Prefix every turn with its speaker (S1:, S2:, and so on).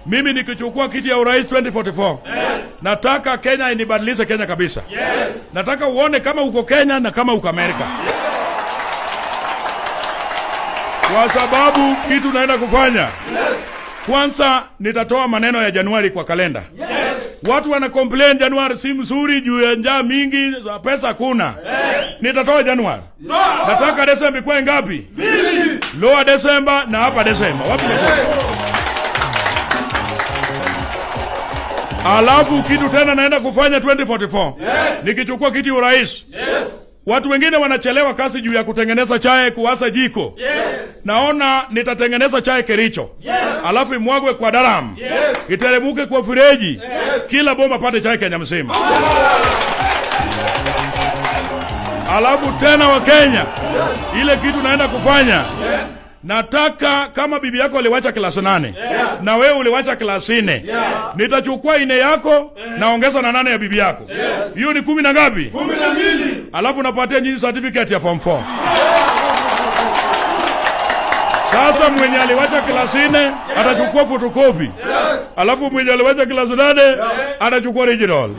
S1: Mimi nikichukua kiti ya urais 2044.
S2: Yes.
S1: Nataka Kenya inibadilishe Kenya kabisa.
S2: Yes.
S1: Nataka uone kama uko Kenya na kama uko Amerika.
S2: Yes.
S1: Kwa sababu kitu naenda kufanya.
S2: Yes.
S1: Kwanza nitatoa maneno ya Januari kwa kalenda.
S2: Yes.
S1: Watu wana complain Januari si mzuri juu ya njaa mingi, pesa hakuna.
S2: Yes.
S1: Nitatoa Januari.
S2: No.
S1: Nataka Desemba ikuwe ngapi?
S2: 2.
S1: Lower December na upper December. Wapi?
S2: Yes.
S1: Alafu kitu tena naenda kufanya 2044.
S2: Yes.
S1: Nikichukua kiti urais.
S2: Yes.
S1: Watu wengine wanachelewa kasi juu ya kutengeneza chai kuwasa jiko.
S2: Yes.
S1: Naona nitatengeneza chai Kericho.
S2: Yes.
S1: Alafu imwagwe kwa daram.
S2: Yes.
S1: Iteremuke kwa fireji.
S2: Yes.
S1: Kila boma pate chai Kenya mzima. Alafu tena wa Kenya.
S2: Yes.
S1: Ile kitu naenda kufanya.
S2: Yes.
S1: Nataka kama bibi yako aliwacha klasi 8.
S2: Yes.
S1: Na wewe uliwacha klasi 4.
S2: Yeah.
S1: Nitachukua 4 yako naongeza na 8 ya bibi yako. Hiyo
S2: Yes.
S1: ni 10 na ngapi?
S2: 12.
S1: Alafu napatia nyinyi certificate ya form 4. Sasa mwenye aliwacha klasi 4 atachukua photocopy.
S2: Yes.
S1: Alafu mwenye aliwacha klasi 8 atachukua original.